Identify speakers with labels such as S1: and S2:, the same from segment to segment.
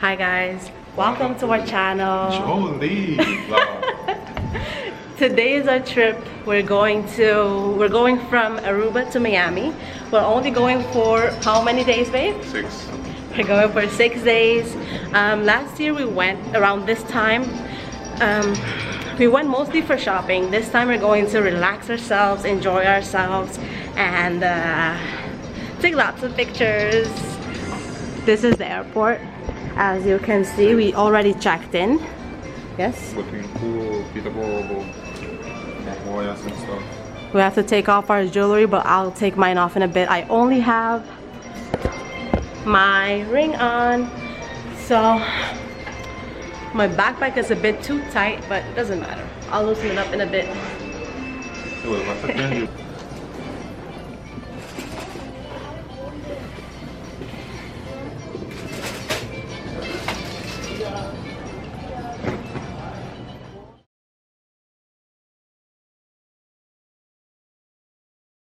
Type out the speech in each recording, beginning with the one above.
S1: Hi guys, welcome to our channel.
S2: Jolie vlog.
S1: Today is our trip. We're going to we're going from Aruba to Miami. We're only going for how many days, babe?
S2: 6.
S1: We're going for 6 days. Last year we went around this time. We went mostly for shopping. This time we're going to relax ourselves, enjoy ourselves, and take lots of pictures. This is the airport. As you can see, we already checked in. Yes?
S2: Looking cool, beautiful, and stuff.
S1: We have to take off our jewelry, but I'll take mine off in a bit. I only have my ring on, so my backpack is a bit too tight, but it doesn't matter. I'll loosen it up in a bit.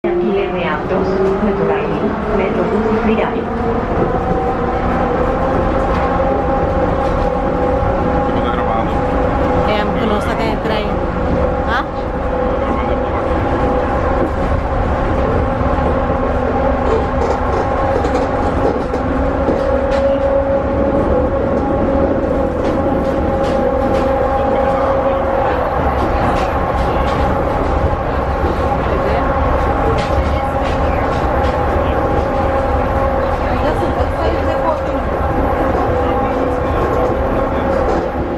S3: Alquiler de autos, Metrorail, Metrobús y Freeride.
S2: ¿Cómo está grabando?
S1: Que no está que trae. ¿Ah?
S2: Grabando por aquí.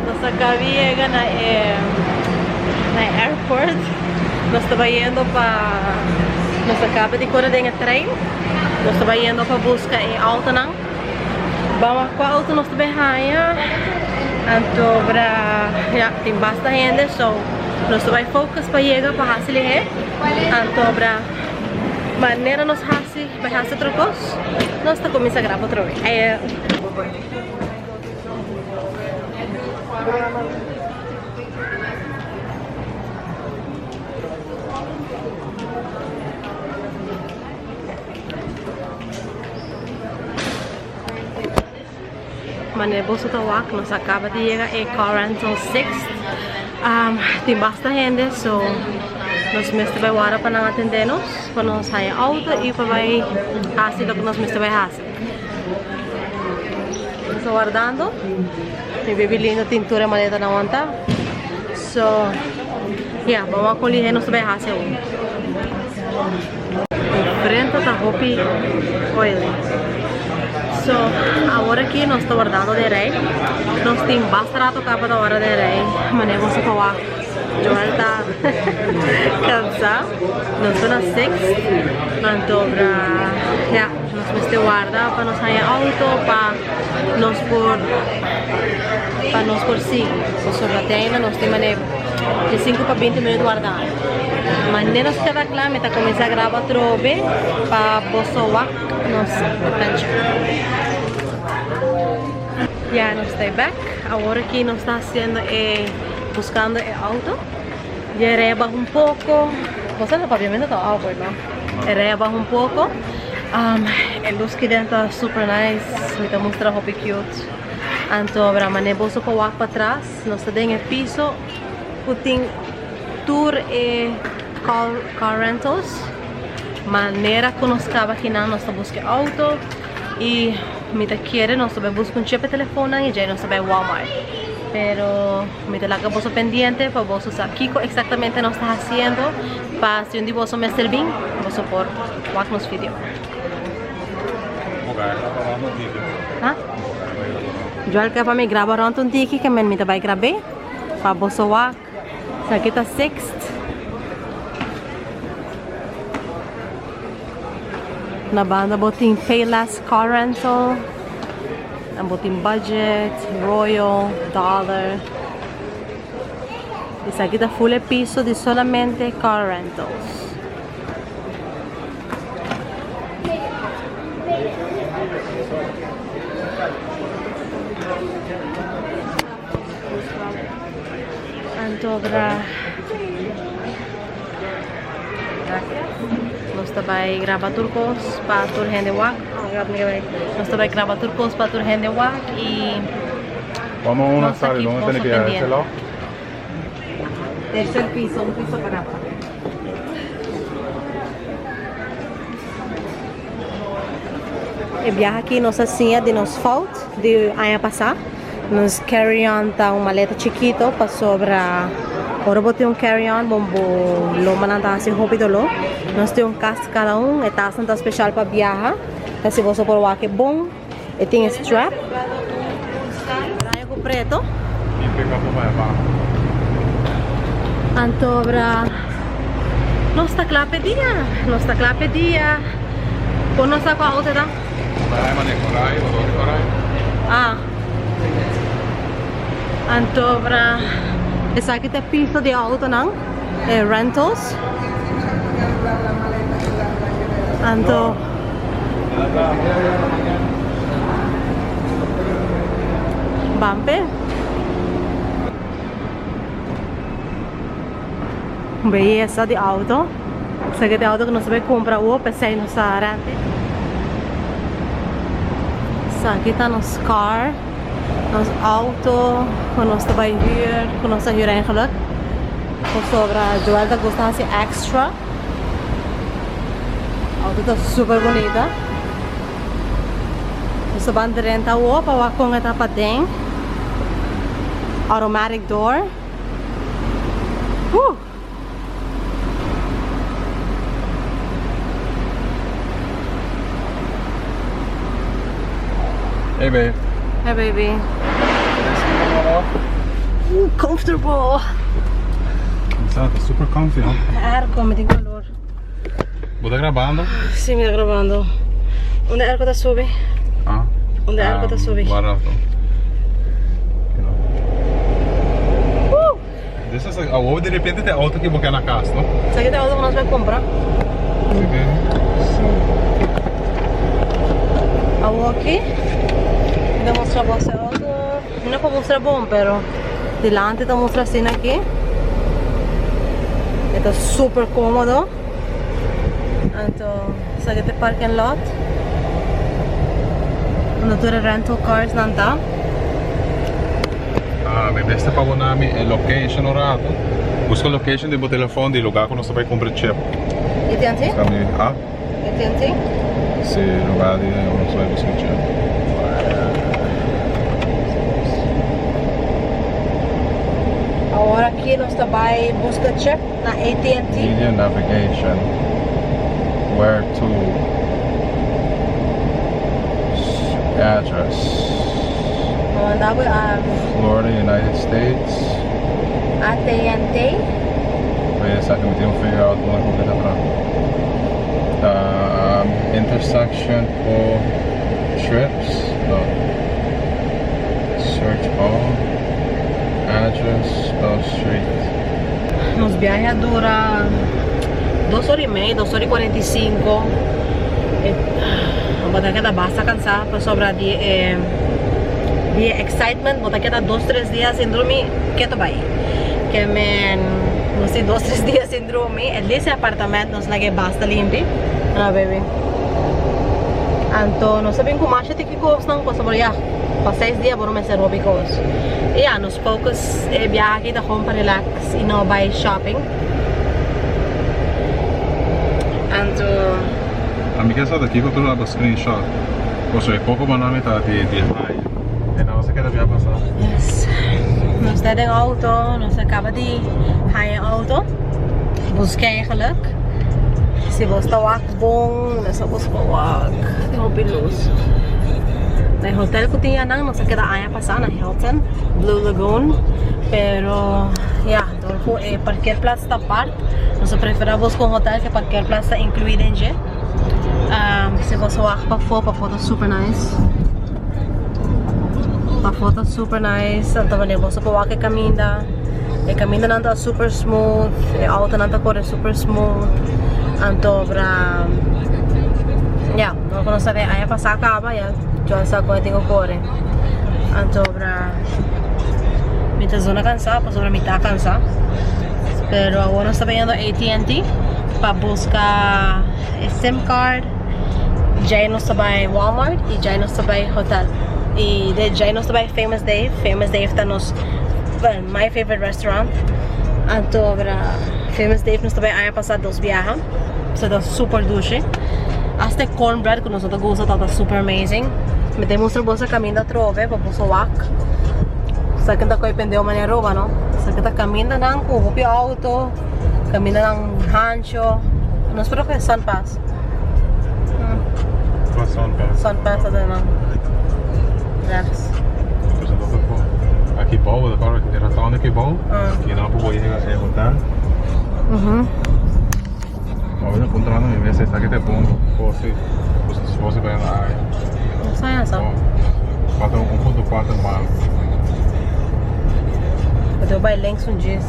S1: Nos a caba di yega na airport. Nos ta bayendo pa... Nos a caba di core den trein. Nos ta bayendo pa busca e auto nan. Vamos cual auto nos ta bay haya. Anto bra, ja, tin basta hende, so nos ta bay focus pa yega pa hasi lihe. Anto bra, manera nos hasi, bay hasi otro cos, nos ta cuminsa graba otro vez. Mane boso ta wak, nos a caba di yega e car rental 6. Tin basta hende, so nos mester bay wara pa nan atende nos, pa nos haya auto y pa bay hasi loke nos mester bay hasi. Nos ta wardando. Mi baby lindo tin tur e maleta nan wanta. So, yeah, vamos a colige nos ta bay hasi awo. Frente ta hopi oily. So, awor aki nos ta wardando den rij. Nos tin basta rato caba ta warda den rij. Mane boso pa wak. Joel ta cansa. Nos ta na 6. Anto bra, ja, nos mester warda pa nos haya auto pa nos por pa nos por sigui. Pasobra te ainda nos tin mane di 5 pa 20 minuut warda. Mane nos keda kla mi ta kuminsá graba atrobe pa boso wak nos adventure. Ya nos ta bek. Awor aki nos ta hasiendo e buskando e auto. Ya e rei a baha un poko. Boso na papiamento ta awkward no? E rei a baha un poko. E lus ki den ta super nice. Mi ta mustra hopi cute. Anto bra mane boso por wak patras. Nos ta den e piso ku tin tur e car rentals. Manera ku nos kaba kinan nos ta buska e auto. Y mi ta kere nos ta bai buska un chepe telefonnan y djei nos ta bai Walmart. Pero mi ta laga boso pendiente pa boso sa kiko exactamente nos ta haciendo pa si un di boso mester bin boso por wak nos video. Ha? Joel ke pa mi graba rond un tiki ke men mi ta bai grab'é pa boso wak. Esaki ta Sixt. Na banda bo tin Payless Car Rental. En bo tin Budget, Royal, Dollar. Esaki ta full e piso di solamente car rentals. Anto bra Nos ta bai graba tur kos pa tur hende wak. Nos ta bai graba tur kos pa tur hende wak y.
S2: Vamos a una
S1: Nos
S2: sala,
S1: aki
S2: ¿dónde
S1: boso
S2: tiene que ir? ¿A ese
S1: pendiente.
S2: lado?
S1: Tercer piso, un piso para abajo. E biaha aki nos a siña di nos fout di aña pasá. Nos carry-on ta un maleta chikito pasobra ora bo tin un carry-on bo bo lombanan ta hasi hopi doló. Nos tin un kas kada un, e tasnan ta speshal pa biaha. Ta si boso por wak e bon. E tin e strap. Raya ku preto. Antobra nos ta kla p'e dia. Nos ta kla p'e dia. Kon nos sa kua auto ta? Ah. Antobra esaki ta piso di autonan, e rentals. Anto. Bampe. Beyesa di auto. Esaki ta e auto ku nos a bai kumpra awor p'esei nos a renti. Esaki ta nos car, nos auto ku nos ta bai huur, ku nos a huur eigenlijk. Pasobra Joel ta gusta hasi extra. Auto ta super bunita. Nos ta ban drenta awor pa wak kon e ta paden. Automatic door. Woo!
S2: Hey babe.
S1: Hey baby. Ooh, comfortable.
S2: Exacto, super comfy, no?
S1: Airco, mi tin calor.
S2: Bo ta grabando?
S1: Si, mi ta grabando. Unda airco ta subi?
S2: Ah.
S1: Unda airco ta subi?
S2: Guarda afto. This is like, awor de repente te auto que bo ke na cas, no?
S1: Esaki ta auto ku nos bai kumpra.
S2: Si ke?
S1: Si. Awor aki, mi ta mustra bo e auto. Mi no por mustra bon, pero dilanti ta mustra asina aki. E ta super komodo. Anto, esaki ta e parking lot. Unda tur e rental cars nan ta.
S2: Ah, mi mester pa bo na mi e location un rato. Busca location di bo telefon di lugar cu nos ta bay cumpra chip.
S1: AT&T?
S2: Busca mi, ah?
S1: AT&T?
S2: Si, lugar di nos bay busca chip.
S1: Awor aki nos ta bay busca chip na AT&T.
S2: Media navigation. Where to address.
S1: Manda bo a
S2: Florida, United States.
S1: AT&T.
S2: Wait a second, mi tin un figure out unda ku ta tra. Intersection o trips? No. Search all. Address, spell street.
S1: Nos biahe a dura dos ora y media, dos ora y 45. Bo ta keda basta cansá pasobra di e di e excitement bo ta keda dos tres dia sin drumi keto bai. Ke men nos tin dos tres dia sin drumi at least e apartament nos laga e basta limpi. No baby. Anto nos a bin ku masha tiki kosnan pasobra ya pa seis dia bo no mester hopi kos. Y ya nos focus e biaha aki ta gewoon pa relax y no bai shopping. Anto.
S2: Ami ke sa ta kiko tur aba screenshot. Pasobra e poko manami ta di di high. E nan a keda bia pasa.
S1: Yes. Nos ta den auto, nos a kaba di haña auto. Buska eigenlijk. Si bos ta wak bon, nos a buska wak. Tin hopi luz. Na e hotel ku tin anan nos a keda aña pasa na Hilton, Blue Lagoon. Pero ya, dor ku e parkeerplaats ta apart, nos a prefera buska un hotel ku e parkeerplaats ta inclui den dje. Si bos wak pafó, pafó ta super nice. Pafó ta super nice. Anto wanneer bos por wak e kaminda, e kamindanan ta super smooth, e autonan ta kore super smooth. Anto bra, ya, no ku nos ta den aña pasá kaba, ya John sa kon e tin ku kore. Anto bra, mi ta zona kansá pasobra mi ta kansá. Pero awor nos ta bayendo AT&T pa buska e sim card. Djai nos ta bai Walmart y djai nos ta bai hotel. Y de djei nos ta bai Famous Dave. Famous Dave ta nos, well, my favorite restaurant. Anto bra Famous Dave nos ta bai aña pasa dos biaha. So ta super dushi. Hasta e cornbread ku nos no ta gusta tabata super amazing. Mi ta mustra boso kaminda atrobe pa boso wak. Sa ken ta koe pendeo manera Aruba no. Sa ke ta kamindanan ku hopi auto, kamindanan hancho. Nos por kohe Sun Pass.
S2: Sun Pass?
S1: Sun Pass ta nan rechts.
S2: Aki bou, e rotonde aki bou, y nan por yega e hotel. Awe no puntra mi mes esaki ta e bon fosi fosi pa yanda aya.
S1: No sa esa.
S2: Falta 1.4 mile.
S1: Bo debe bai links un djis.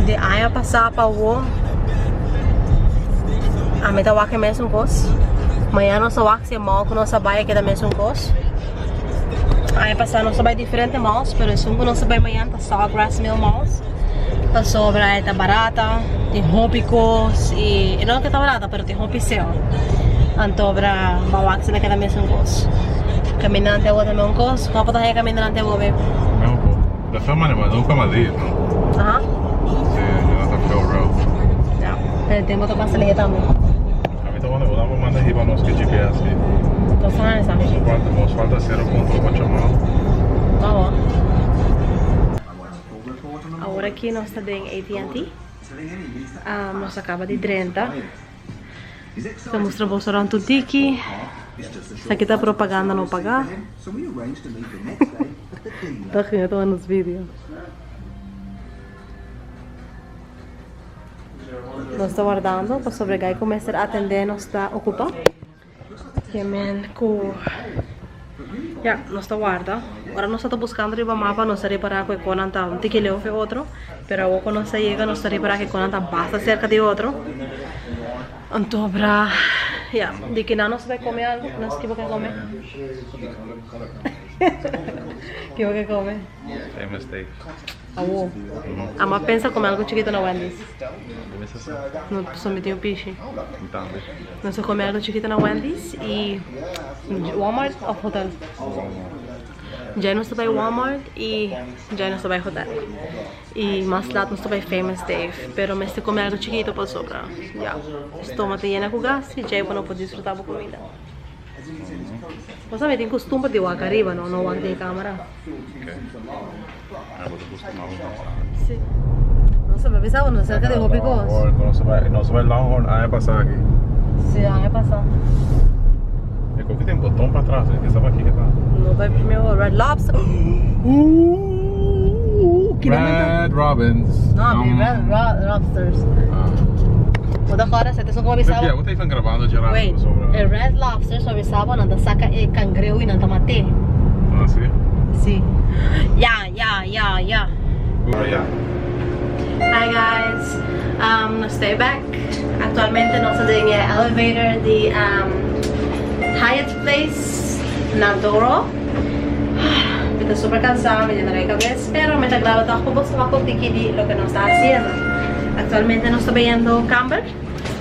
S1: Di aña pasa pa awo ami ta wak e mesun kos. Mañana nos ta wak si e mall ku nos a bai a keda mesun kos. Aña pasá nos a bai diferente malls, pero esun ku nos a bai mañana ta Sawgrass Mill Malls. Pasobra e ta barata, tin hopi kos i e no ke ta barata pero tin hopi sale. Antobra bo a wak si ta keda mesun kos. Kaminante awor ta mesun kos. Kua bo ta haña kaminante awor beb?
S2: Mesun kos. Ta feo manera bo nunka mas di no?
S1: Aha.
S2: Si, no ta feo real.
S1: Ya, pero e tempo ta pasa lihe tambe.
S2: Ami ta wonder bo nan por manda hiba nos ke GPS ki.
S1: Nos ta haña sa.
S2: Nos falta 0.8 mile.
S1: Awo. Awor aki nos ta den AT&T. Nos a kaba di drenta. Ta mustra boso rond un tiki. Esaki ta propaganda no paga. Toch mi a tuma nos video. Nos ta wardando pasobra e guy ku mester atendé nos ta okupá. Ke men ku ya nos ta warda. Ora nos ta buskando riba mapa nos ta ripará ku e konan ta un tiki leu for e otro. Pero awor ku nos ta yega nos ta ripará ku e konan ta basta serka di otro. Anto bra ya di kinan nos ta bai kome algu? Nos kibo ke kome? Kibo ke kome?
S2: Famous Dave's.
S1: Awo. Amo a pensa come algo chikito na Wendy's. No, so mi tin un pishi. Nos a come algo chikito na Wendy's y Walmart of hotel? Djai nos ta bai Walmart y djai nos ta bai hotel. Y mas lat nos ta bai Famous Dave. Pero mester come algo chikito pasobra ya stoma ta yena cu gas y djai bo no por disfruta bo comida. Bo sa mi tin costumber di wak ariba no, no wak den camera. Si. No sa, mi a bisa bo no cerca di hopi cos.
S2: Nos a bai Longhorn aña pasa aki.
S1: Si, aña pasa.
S2: E koki tin boton pa atras, mi pensa pa kiko ta.
S1: No bai primero Red Lobster.
S2: Red Robins.
S1: No, mi Red Lobsters. Bo ta kòrda sa esun ku bo a bisa bo?
S2: Bo ta even grabando dje rato.
S1: Wait, e Red Lobsters bo a bisa bo nan ta saka e kangreu i nan ta mat'é.
S2: Ah, si?
S1: Si. Ya, ya, ya, ya. Hi guys, nos ta back. Actualmente nos ta den e elevator di Hyatt Place na Doral. Mi ta super cansa, mi tin dolor di cabes, pero mi ta graba toch pa boso wak un tiki di loke nos ta haciendo. Actualmente nos ta bayendo camber.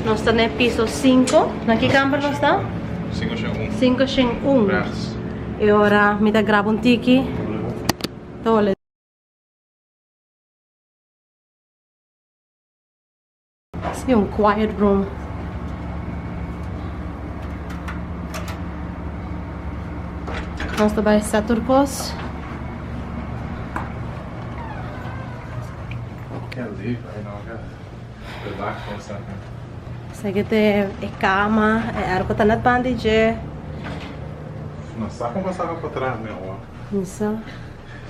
S1: Nos ta na e piso cinco. Na ki camber nos ta?
S2: 501.
S1: 501.
S2: Rechts.
S1: E ora mi ta graba un tiki. Ta Sí, un quiet room. Nos ta bai set tur kos.
S2: Can't leave right now. I gotta relax for a second.
S1: Esaki ta e kama, e airco ta net banda di dje.
S2: No sa kon pasaba pa tras mi awa.
S1: Mi sa.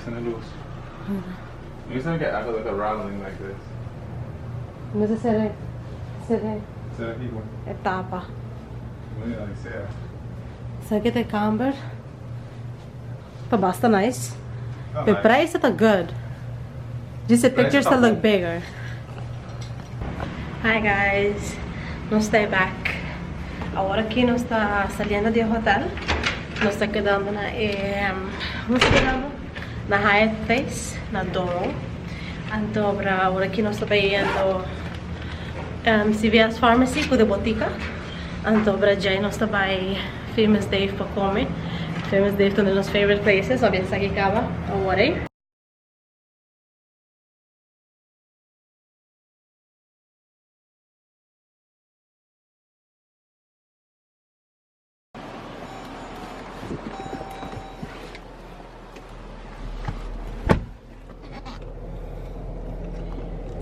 S2: Sende luz. Mi sa ke airco ta rattling like this.
S1: Mi ta sere, sere.
S2: Sere kiko?
S1: E tapa.
S2: Mi no sera.
S1: Esaki ta e kamber. Ta basta nice. E prijs ta good. Just the pictures ta look bigger. Hi guys, nos ta back. Awor aki nos ta saliendo di e hotel. Nos ta kedando na e, nos ta kedando? Na Hyatt Place, na Doral. Anto awor aki nos ta bayendo CVS Pharmacy ku de botica. Anto bra djei nos ta bai Famous Dave pa come. Famous Dave ta un di nos favorite places, mabia esaki caba awor ei.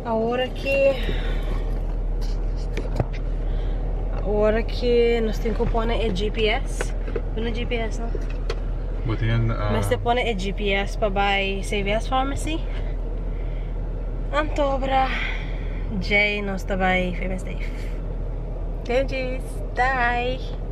S1: Awor aki Awor aki nos tin ku pone e GPS. Pone GPS no?
S2: Bo tin uh...
S1: Mester pone e GPS pa bai CVS Pharmacy. Anto obra djei nos ta bai Famous Dave. Kenjis, bye!